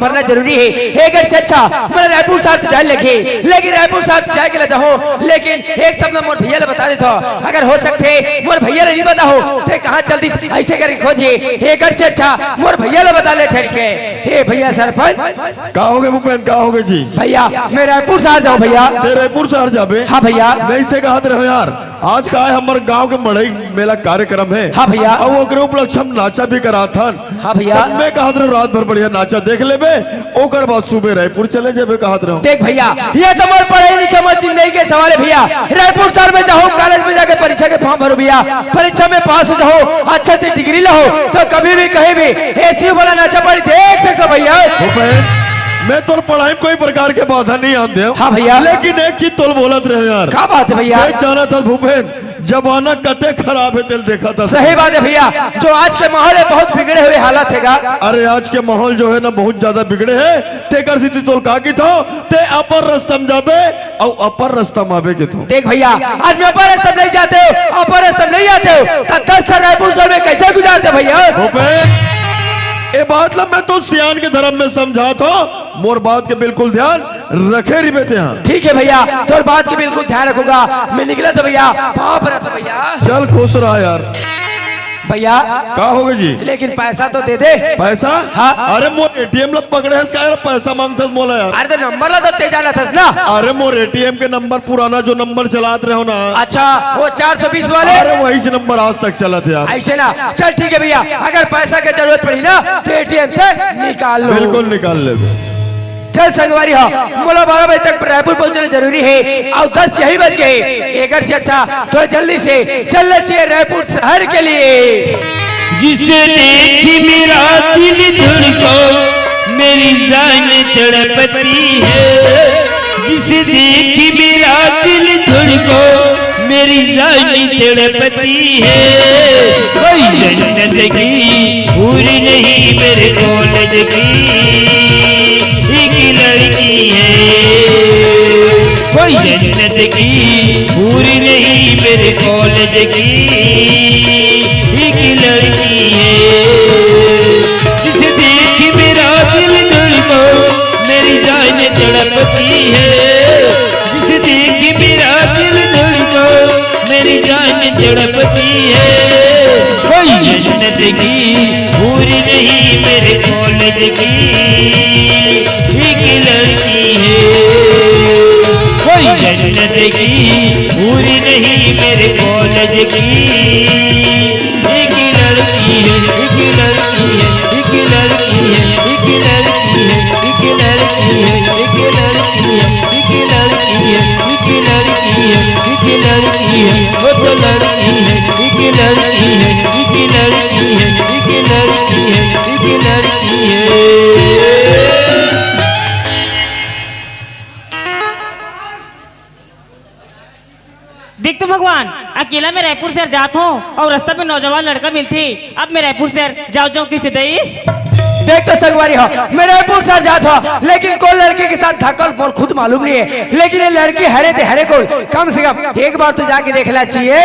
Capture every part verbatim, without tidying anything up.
भरना जरूरी हे। एकर से अच्छा मोला रायपुर शहर तो जाए लगही, लेकिन रायपुर शहर तो जाए के ला जाहूं, लेकिन एक शब्द मोर भैया ला बता देथव, अगर हो सकथे मोर भैया ला नहीं बताहूं ते कहां चल दिस, अइसे करके खोजही। एकर से अच्छा मोर भैया ला बता ले ठहर के। हे भैया सरपंच। का होगे भूपेन, का होगे जी? भैया मैं रायपुर शहर जाहूं भैया। ते रायपुर शहर जाबे? हां भैया। मैं अइसे कहत रहेंव यार, आज का हे हमर गांव के मड़ई मेला कार्यक्रम हे। हां भैया। अउ ओकरे उपलक्ष्य म नाचा भी कराथन। हां भैया। त मैं कहत रहेंव रात भर बढ़िया नाचा देख लेबे, ओकर बाद सुबह रायपुर चले जाबे कहत रहेंव। देख भैया, ये तो मोर पढ़ई लिखई मोर जिंदगी के सवाल हे भैया। रायपुर शहर में जाहूं, कॉलेज में जाके परीक्षा के फॉर्म भरहूं भैया, परीक्षा में पास हो जाहूं, अच्छा से डिग्री लहूं, त कभी भी कहीं भी एसी वाला नाचा पार्टी देख सकथव भैया। भूपेन, मैं तोर पढ़ई म कोई प्रकार के बाधा नहीं आन देंव। हां भैया। लेकिन एक चीज तोला बोलत रहेंव यार। का बात हे भैया? देख जानथस भूपेन, जमाना कते खराब हे तेला देखथस। सही बात हे भैया, जो आज के माहौल हे बहुत बिगड़े हुए हालत हे गा। अरे आज के माहौल जो हे ना बहुत ज्यादा बिगड़े हे, तेकर सेती तोला का कहिथंव, ते अपन रस्ता म जाबे अउ अपन रस्ता म आबे कहिथंव। देख भैया, आज मैं अपन रस्ता म नहीं जातेंव, अपन रस्ता म नहीं आतेंव, त दस साल रायपुर शहर में कइसे गुजारतेंव भैया? भूपेन, ए बात ला मैं तो सियान के धरम में समझाथंव, मोर बात के बिल्कुल ध्यान रखे रहिबे तेहा। ठीक हे भैया, तोर बात के बिल्कुल ध्यान रखूंगा। मैं निकलत हंव भैया, पांव परत हंव भैया। चल खुश रह यार। भैया। का होगे जी? लेकिन पैसा तो दे दे। पैसा? हां। अरे मोर एटीएम ला पकड़े हस का यार, पैसा मांगथस मोला यार। अरे त नंबर ला तो ते जानथस ना। अरे मोर एटीएम के नंबर पुराना जो नंबर चलात रहेंव ना। अच्छा, वो चार सौ बीस वाले? अरे वहीच नंबर आज तक चलत हे यार। अइसे ना, चल ठीक हे भैया, अगर पैसा के जरूरत पड़ही ना त एटीएम से निकाल लूं। बिल्कुल निकाल ले। चल संगवारी हो, मोला बारह बजे तक रायपुर पहुंचना जरूरी हे, अउ दस यही बज गे हे। एकर से अच्छा थोड़ा जल्दी से चलना चाहिए रायपुर शहर के लिए। जिसे देखी मेरा दिल धड़को, मेरी जान तड़पती है। जिसे देखी मेरा दिल धड़को, मेरी जान तड़पती है। कोई जन्नत की हूर नहीं मेरे कॉलेज की एक लड़की है। कोई जन्नत की हूर नहीं मेरे कॉलेज की एक लड़की है। जिसे देख मेरा दिल धड़को, मेरी जान तड़पती है। जिसे देख मेरा दिल धड़को, मेरी जान तड़पती है। कोई जन्नत की हूर नहीं मेरे कॉलेज की एक लड़की है। कोई जन्नत की हूर नहीं मेरे कॉलेज की एक लड़की है, एक लड़की है, एक लड़की है, एक लड़की है, एक लड़की है, एक लड़की है, एक लड़की है, एक लड़की है, एक लड़की है, वो तो लड़की है, एक लड़की है, एक लड़की है, एक लड़की है, एक लड़की है। देख तो भगवान, अकेला मैं रायपुर शहर जात हंव अउ रस्ता में नौजवान लड़का मिलथे, अब मैं रायपुर शहर जांव जांव कइसे दई। देख तो संगवारी हो, मैं रायपुर शहर जात हंव, लेकिन कोन लड़की के साथ धक्का मोर खुद मालूम नहीं हे, लेकिन ये लड़की हरे ते हरे कोन, कम से कम एक बार तो जाके देखना चाहिए।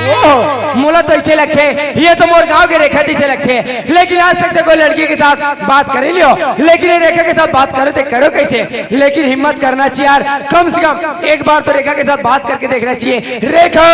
ओह, मोला तो अइसे लगथे, ये तो मोर गांव के रेखा जइसे लगथे, लेकिन आज तक से कोई लड़की के साथ बात करे नहीं हंव, लेकिन ये रेखा के साथ बात करो ते करो कइसे? लेकिन हिम्मत करना चाहिए यार, कम से कम एक बार तो रेखा के साथ बात करके देखना चाहिए। रेखा!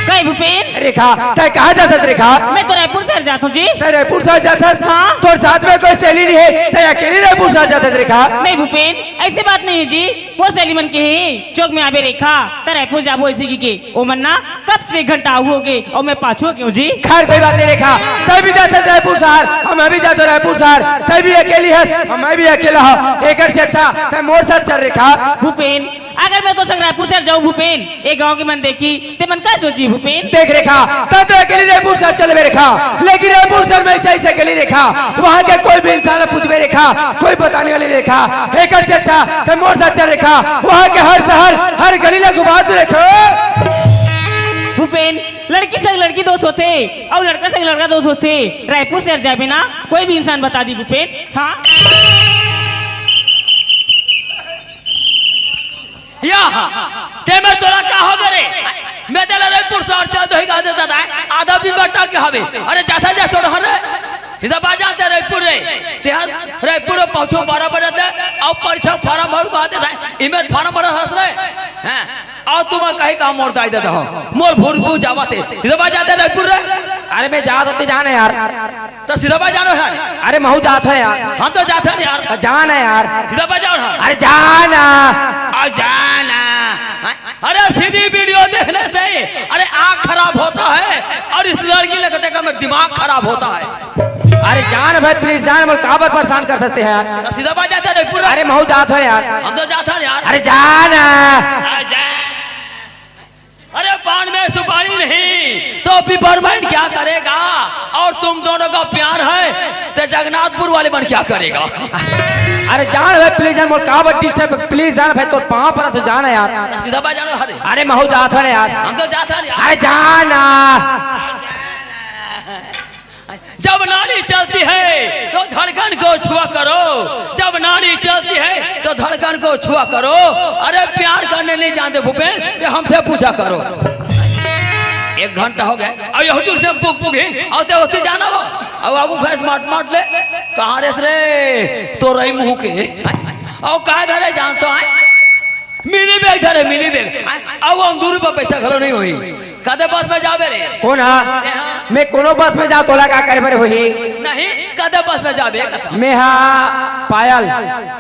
कहे भूपेन? रेखा, तैं कहाँ जाथस रेखा? मैं तो रायपुर शहर जात हंव जी। तैं रायपुर शहर जाथस? हाँ। तोर साथ में कोई सहेली नहीं हे, तैं अकेली रायपुर शहर जाथस रेखा? नहीं भूपेन, अइसे बात नहीं हे जी, मोर सहेली मन कहे हे चौक में आबे रेखा, त रायपुर जाबो अइसे कहिके। ओमन ना कब से एक घंटा आगू होगे अउ मैं पाछू होगे हंव जी। खैर, कोई बात नहीं रेखा, तैं भी जाथस रायपुर शहर, मैं भी जाथंव रायपुर शहर, तैं भी अकेली हस, मैं भी अकेला हंव, एकर से अच्छा तैं मोर साथ चल रेखा। भूपेन, अगर मैं तोर संग रायपुर शहर जाहूं भूपेन, ए गांव के मन देखही, ते मन का सोचही भूपेन? देख रेखा, तैं तो अकेली रायपुर शहर चल देबे रेखा, लेकिन रायपुर शहर में अइसे अइसे अकेली रेखा, वहां के कोई भी इंसान ला पूछबे रेखा, कोई बताने वाली रेखा, एकर से अच्छा तैं मोर साथ चल रेखा, वहां के हर शहर, हर गली ला घुमा दूं रेखा। भूपेन, लड़की संग लड़की दोस्त होथे अउ लड़का संग लड़का दोस्त होथे। रायपुर शहर जाबे ना, कोई भी इंसान बता दी भूपेन। हाँ। या, ते में तोला का होगे रे? मैं तेला रायपुर शहर चल देहूं कहिके आधा भी बटा के हवे। अरे जाथा जा छोड़ हरे। हिसाब आ जाते रईपुर रे। तेहा रईपुर में पहुंचो बारह बजे से, अउ परीक्षा फार्म भर को आते थे, इमें फार्म भर हंस रहे हैं। अउ तुम कहीं कहा मोर दाई देता हो, मोर भूर भूर जावा थे। हिसाब आ जाते रईपुर रे। अरे मैं जात होते जाने यार। तो सीधा बा जानो है। अरे महू जात है यार। हम तो जात है यार। जान है यार। सीधा बा जाओ है। अरे जाना। आ जाना। अरे सीडी वीडियो देखने से, अरे आँख खराब होता है, और इस लड़की लगे देखा मेरा दिमाग खराब होता है। अरे जान भाई, प्लीज जान, बोल काबर परेशान कर सकते हैं यार। तो सीधा बा जाता है पूरा। अरे महू जात है यार। हम तो जात है यार। अरे जाना। आ जा। अरे पान में सुपारी नहीं तो पिपरमेंट क्या करेगा? और तुम दोनों का प्यार है तो जगन्नाथपुर वाले मन क्या करेगा? अरे जान भाई, प्लीज जान, मोर काबर डिस्टर्ब, प्लीज जान भाई, तोर पाँव परा तो जाना यार। सीधा बा जानो हरे। अरे महू जात है यार। हम तो जात है यार। अरे जाना। जब नाड़ी चलती है तो धड़कन को छुआ करो, जब नाड़ी चलती है तो धड़कन को छुआ करो। अरे प्यार करने नहीं जानते भूपेन, तो हमसे पूछा करो। एक घंटा हो गया, अब YouTube से पुग पुग ही, और ते होती जाना वो, अब आगू भैंस माट माट ले, कहाँ रेस रे, तो रही मुंह के, और कहा धरे जानता है। मिनी बैग धरे, मिनी बैग। आ, अउ हम दू रुपया पैसा घलो नहीं होही। कदे बस में जाबे रे? कोन हा? ए हाँ। मैं कोनो बस में जाओ, तोला का करे बर होही? नहीं, कदे बस में जाबे कथा? मैं हा पायल।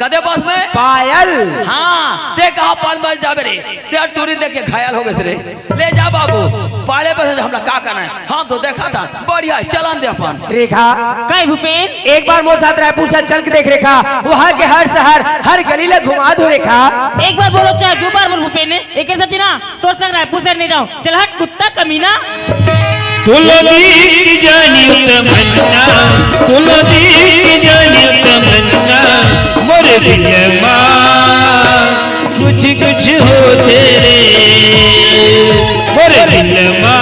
कदे बस में? पायल। हाँ, ते कहा पायल बस जाबे रे? ते टूरी देख के घायल हो गए रे। ले जा बाबू, पाले बस से हमला का करना है? हाँ तो देखा था, बढ़िया है, चलन दे अपन। रेखा। कई भूपेन? एक बार मोर साथ रायपुर से चल के देख रेखा, वहाँ के हर शहर, हर गली ले घुमा दो रेखा। एक बार बोलो चाहे दो बार बोल भूपेन, एक ही साथ ना, तोर संग रायपुर से नहीं जाओ। चल हट कुत्ता कमीना। कुलदीप की जानी तमन्ना, कुलदीप की जानी तमन्ना, मोरे दिल मा कुछ कुछ होथे रे, मोरे दिल मा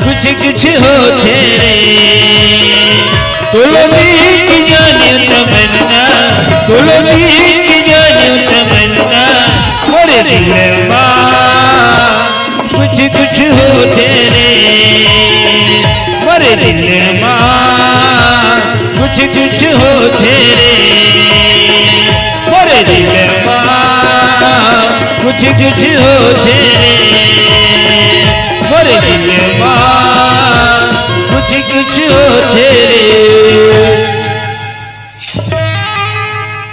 कुछ कुछ होथे रे। कुलदीप की जानी तमन्ना, कुलदीप की जानी तमन्ना, मोरे दिल मा कुछ कुछ होथे रे, मोरे दिल मा कुछ कुछ होथे रे, मोरे दिल मा कुछ कुछ होथे रे, मोरे दिल मा कुछ कुछ होथे रे।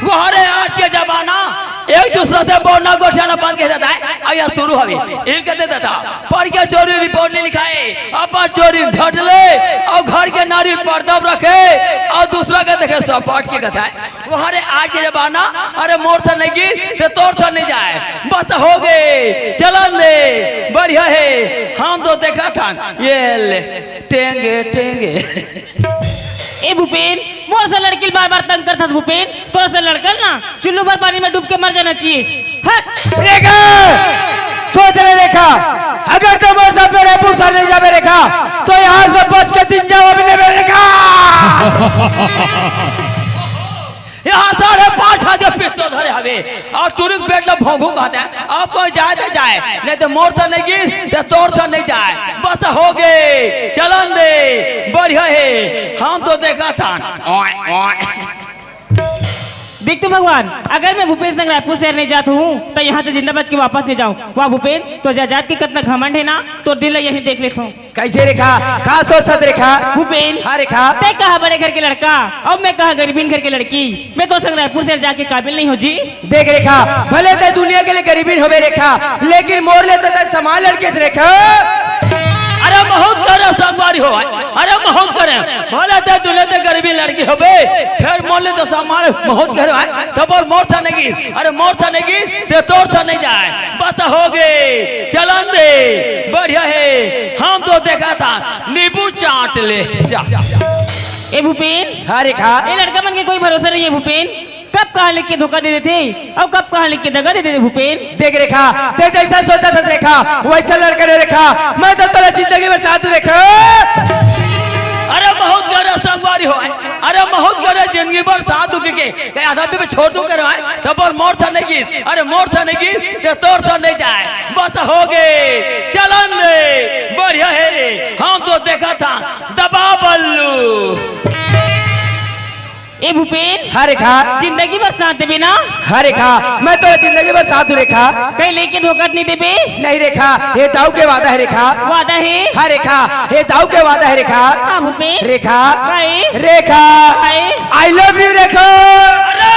वाह रे, आज के जमाना एक दूसरा से बोलना गोठियाना बंद कर देता है। अब यह शुरू हवे, इनके दे देता। पढ़ के चोरी रिपोर्ट नहीं लिखाए, अपन चोरी ढट ले, और घर के नारी पर्दा रखे, और दूसरा के देखे सपाट के कथा है। वाह रे, आज के जमाना, अरे मोर था नहीं की, ते तोर था नहीं जाए, बस हो गए, चलन दे, बढ़िया है, हम तो देखा था, ये ले, टेंगे, टेंगे। ए भूपेन, मोर से लड़की बार बार तंग करथस भूपेन, तोर से लड़कल ना, चुल्लू भर पानी में डूब के मर जाना चाहिए। हट। रेखा, सोच ले रेखा, अगर तो मोर साथ में रायपुर सर नहीं जाबे रेखा, तो यहाँ से बच के दिन जाओ अभी नहीं रेखा। यहाँ साढ़े पाँच हजार पिस्तौल धरे हवे और टुरिक पेट ला भोंकू कहते हैं। अब कोई जाए तो जाए, नहीं तो मोर तो नहीं गिर, तो तोर तो नहीं जाए। बस हो गए, चलन दे, बढ़िया है, हम तो देखा था। ओए, ओए। देख तो भगवान, अगर मैं भूपेन संग रायपुर शहर नहीं जात हूँ, तो यहाँ से जिंदा बच के वापस नहीं जाऊँ। वाह भूपेन, तो जायदाद के कितना घमंड है ना, तो दिल यहीं देख लेता हूँ। कैसे रेखा? का सोचत रेखा? भूपेन। हाँ रेखा। तै कहा बड़े घर के लड़का, और मैं कहा गरीबीन घर के लड़की। मैं तो संग रायपुर से जाके काबिल नहीं हो जी। देख रेखा, भले तै दुनिया के लिए गरीबीन होबे रेखा, लेकिन मोर ले तो तै समान लड़के से रेखा। अरे बहुत करे संगवारी हो, अरे बहुत करे, भले तै दुनिया से गरीबीन लड़की होबे, फिर मोर ले तो समान बहुत करे, तो बोल मोर था नहीं, अरे मोर था नहीं, ते तोर था नहीं जाए। बस हो गए, चलन दे, बढ़िया है, हम तो देखा था, नींबू चाट ले जा। ए भूपेन। हाँ रेखा। ए लड़का मन के कोई भरोसा नहीं है भूपेन, कब कहाँ लिख के धोखा दे देथे और कब कहाँ लिख के दगा दे देथे भूपेन। देख रेखा, ते जैसा सोचा था रेखा, वैसा लड़का नहीं रेखा, मैं तो तेरा जिंदगी में साथ हूँ रेखा। अरे बहुत गरज संगवारी हो, अरे बहुत गरज जिंदगी भर साथ दुख के, के आधा पे छोड़ दूं करवाए, तो बोल मोर था नहीं गीत, अरे मोर था नहीं गीत, ते तोर था नहीं जाए, बस हो गए, चलन रे, बढ़िया है रे, हम तो देखा था, दबा बल्लू। ए भूपेन, हाँ रेखा। जिंदगी भर साथ देबे ना? हाँ रेखा, मैं तो जिंदगी भर साथ हूँ रेखा। कहीं लेके धोखा नहीं देबे? नहीं रेखा, ये दाऊ के वादा है रेखा। वादा है? हाँ रेखा, ये दाऊ के वादा है रेखा। हाँ भूपेन। रेखा। काहे? रेखा। काहे? I love you रेखा। अरे!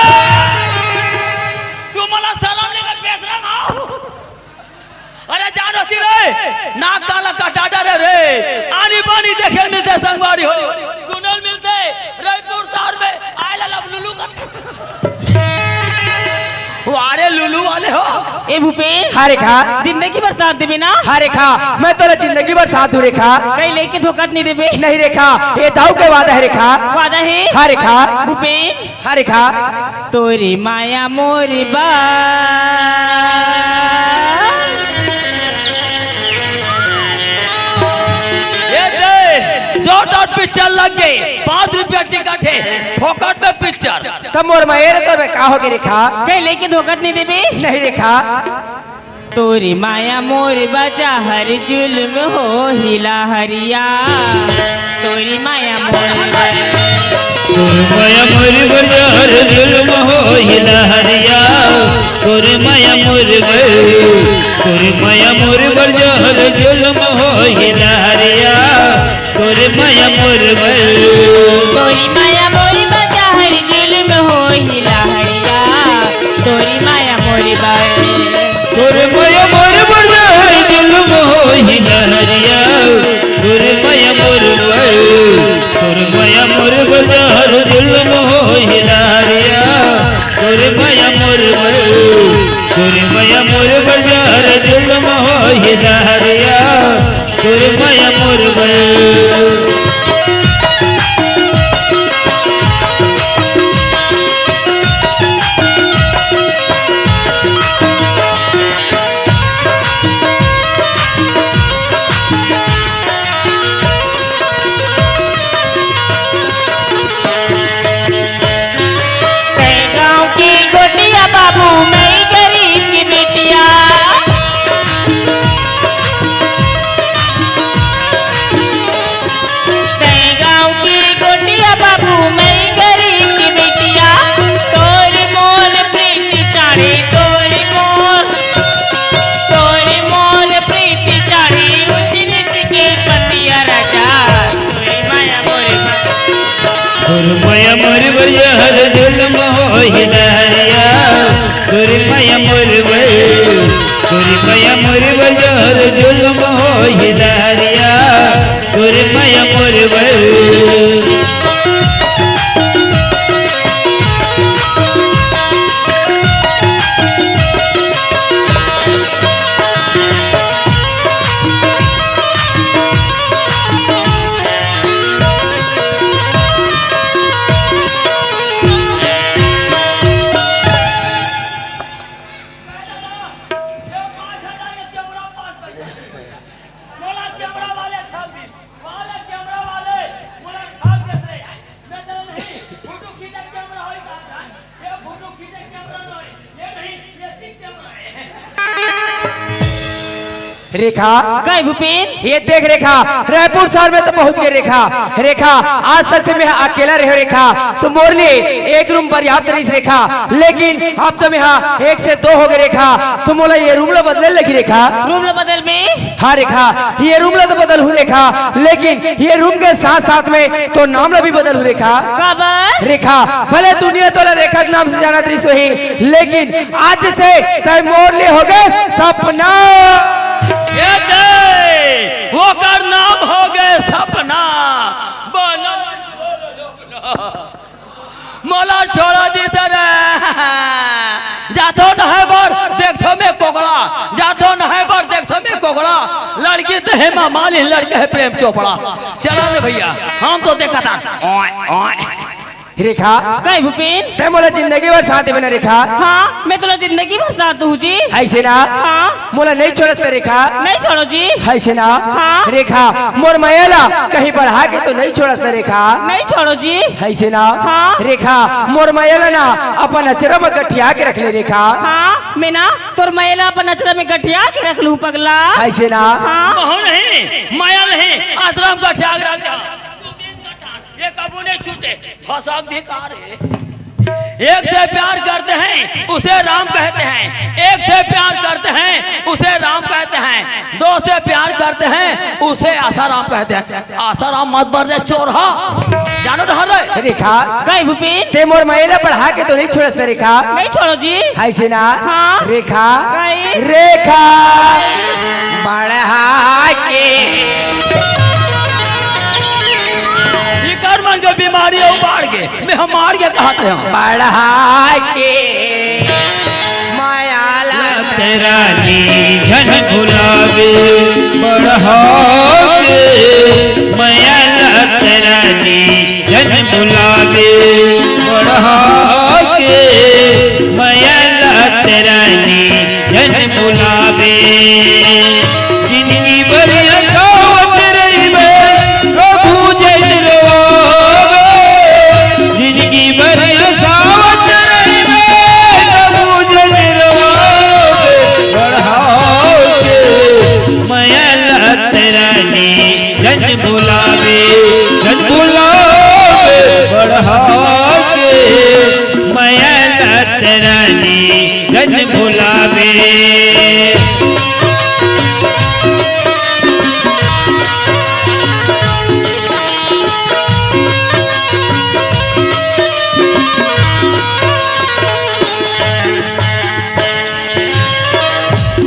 तू मला सलाम लेकर बेसरा ना। अरे जानो की रे, नाक काला कटाटा रे रे, आनी बानी देखे मिलते संगवारी हो, सुनल मिलते रायपुर शहर में आए ला लब लुलू का। वारे लुलू वाले हो। ए भूपेन, हाँ रेखा। जिंदगी भर साथ देबे ना? हाँ रेखा, मैं तोला जिंदगी भर साथ हूँ रेखा। कहीं लेके धोखा नहीं देबे? नहीं रेखा, ये दाऊ के वादा है रेखा। वादा है? हाँ रेखा। भूपेन, हाँ रेखा। तोरी माया मोरी बा। ये दे, जोरदार पिक्चर लग गई, पाँच रुपया टिकट है, फोकट में पिक्चर। तब मोर माया रे, तो मैं का हो गई रेखा? कहीं लेके धोखा नहीं देबे? नहीं रेखा। तोरी माया मोर बजा हर जुल्म हो हिला हरिया। तोरी माया मोर बजा। तोर माया मोर बजा हर जुल्म हो हिला हरिया। तोर माया मोर बर-, तोर माया मोर बजा हर जुल्म हो हिला हरिया। तोर माया मोर बर-, तोरी माया मोर बजा हर जुल्म हो हिला हरिया। तोरी माया मोर बर-, तोर माया मोर बजा हर जुल्म हो हिला हरिया। तोर माया मोर बर-, तोर माया मोर बजा हर जुल्म हो हिला हरिया। तोर माया मोर बर-, तोर माया मोर बजा हर जुल्म हो हिला हरिया। तोर माया मोर बर-, तैं गाँव की गोटिया बाबू, मैं गरीब की बिटिया। तैं गाँव की गोटिया बाबू, मैं गरीब की बिटिया। तोरी मोर प्रीति चाड़े, तोरी मोर, तोरी मोर प्रीति चाड़े, ऊंच नीच के पतिया राजा। तोरी माया मोर तोर माया मोर बजा हर जुल्म हो हिला हरिया। तोर माया मोर बर-, तोर माया मोर बजा हर जुल्म हो हिला हरिया। तोर माया मोर बर-, रेखा। काय भूपेन? ये देख रेखा, रायपुर शहर में तो पहुंच गए रेखा। रेखा, आज तक से मैं अकेला रहे रेखा, तो मोर लिए एक रूम पर्याप्त रहिस रेखा, लेकिन अब तो मैं यहाँ एक से दो हो गए रेखा, तो मोला ये रूम ला बदले लगी रेखा। रूम ला बदल में? हाँ रेखा, ये रूम ला तो बदल हूँ रेखा, लेकिन ये रूम के साथ साथ में तो नाम ला भी बदल हूँ रेखा। काबर? रेखा, भले दुनिया तोला रेखा के नाम से जानत रहिस होही, लेकिन आज से तय मोर लिए हो गए सपना। ये दे, ओकर नाम हो गए सपना। बना मोला छोड़ा दी रे। जाथो नहाए बर, देखथो में कोकड़ा। जाथो नहाए बर, देखथो में कोकड़ा। लड़की तो हेमा मालिनी, लड़का है प्रेम चोपड़ा। चला रे भैया, हम तो देखा था। ओए, ओए। रेखा, कहे भूपेन? तैं मोला जिंदगी भर साथ देबे ना रेखा? हाँ, मैं तोला जिंदगी भर साथ दूँ जी। अइसे ना? हाँ। मोला नहीं छोड़स ना रेखा? नहीं छोड़ों जी। अइसे ना? हाँ। रेखा, मोर मया ला कहीं बढ़ा के तो नहीं छोड़स ना रेखा? नहीं छोड़ों जी। अइसे ना? हाँ। रेखा, मोर मया ला ना अपन अचरा म गठिया के रख ले रेखा। हाँ, मैं ना तोर मया ला अपन अचरा में गठिया के रख लूँ पगला। अइसे ना? हाँ। महूँ नहीं, मया नहीं, अचरा म गठिया के रख दे। ये कबू नहीं छूटे, फंसा अधिकार है। एक से प्यार करते हैं, उसे राम कहते हैं। एक से प्यार करते हैं, उसे राम कहते हैं। दो से प्यार करते हैं, उसे आसाराम कहते हैं। आसाराम मत बर दे, चोरहा। जानो तो हर रहे। रेखा, कहे भूपेन? तैं मोर मया ला बढ़ा के तो नहीं छोड़स ना रेखा? नहीं छोड़ों जी। अइसे ना? हाँ। रेखा, कहे? रेखा, बढ़ा के। ये कर मन के बीमारी अउ बाढ़ के, मैं हम मार के कहत रहे हँव। बढ़ा के मया ला तेरा नी झन भुलावे, बढ़ा के मया ला तेरा नी झन भुलावे, बढ़ा के मया ला तेरा नी झन भुलावे। जिंदगी भर हँसावत रहिबे, कभू झन रोवावे। जिंदगी भर हँसावत रहिबे, कभू झन रोवावे। बढ़ा के मया ला तेरा नी झन भुलावे, झन भुलावे। बढ़ा के मया ला तेरा नी झन भुलावे।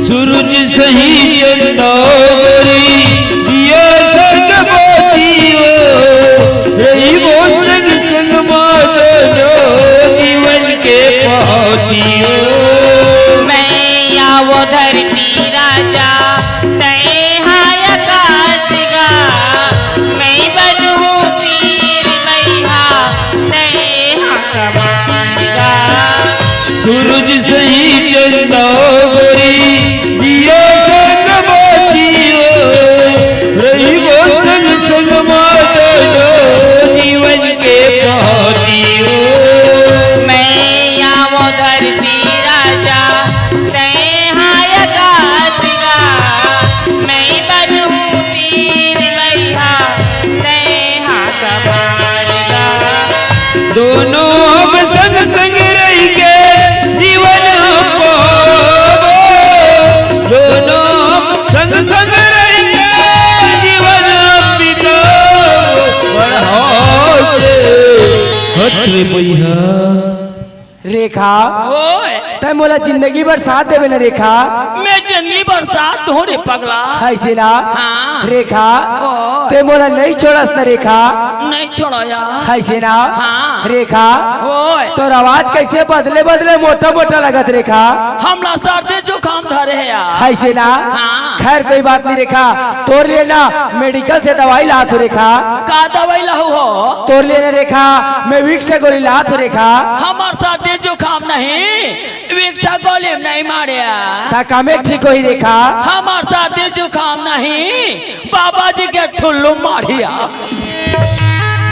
सूरज सही चंदा गोरी, दिया संग बाती हो, रहिबो संग संग मा जो जीवन के पाती हो। मैं या वो धरती राजा, तैं हा आकाश गा, मैं बनहूँ तीर मैहा, तैं हा कमान गा। सूरज सही चंदा गोरी, दिया संग बाती हो, रहिबो संग संग मा जो जीवन के पाती हो। मैं या वो धरती राजा, तैं हा आकाश गा, मैं बनहूँ तीर मैहा, तैं हा कमान गा। दोनों हम संग संग रहिके जीवन हम पाबो। दोनों हम संग संग रहिके जीवन हम बिताबो। बढ़ा के हट रे भैया। रेखा, ओए। तैं मोला जिंदगी भर साथ देबे ना रेखा? मैं जिंदगी भर साथ दूँ रे पगला। अइसे ना? हाँ। रेखा, ओए। तैं मोला नहीं छोड़स ना रेखा? नहीं छोड़ों यार। अइसे ना? हाँ। रेखा, ओए। तोर आवाज कइसे बदले बदले मोटा मोटा लगत रेखा? हमला सर्दी जुकाम धरे हे यार। अइसे ना? हाँ। खैर कोई बात नहीं रेखा, तोर लिए ना मेडिकल से दवाई लात हँव रेखा। का दवाई लाहू हो? तोर लिए ना रेखा, मैं विक्स गोली लात हँव रेखा। हमर सर्दी जुकाम नहीं, विक्स गोली नहीं माड़े। त कामे ठीक होही रेखा। हमर सर्दी जुकाम नहीं, बाबा जी के ठुल्लू माढ़िया।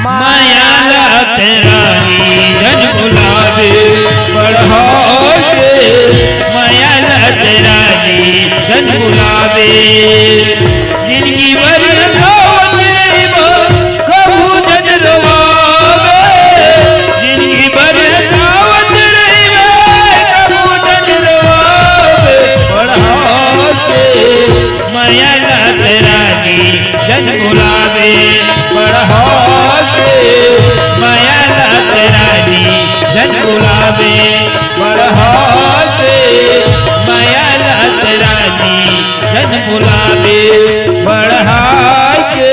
मया ला तेरा नी झन भुलावे, बढ़ा के मया ला तेरा नी झन भुलावे। जिंदगी भर हँसावत रहिबे, कभू झन रोवावे। जिंदगी भर हँसावत रहिबे, कभू झन रोवावे। बढ़ा के मया ला तेरा नी झन भुलावे, बढ़ा के मया ला तेरा नी झन भुलावे, बढ़ा के मया ला तेरा नी झन भुलावे। बढ़ा के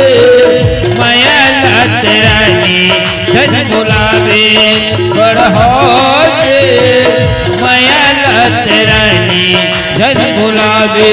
मया ला तेरा नी झन भुलावे, बढ़ा के मया ला तेरा नी झन भुलावे।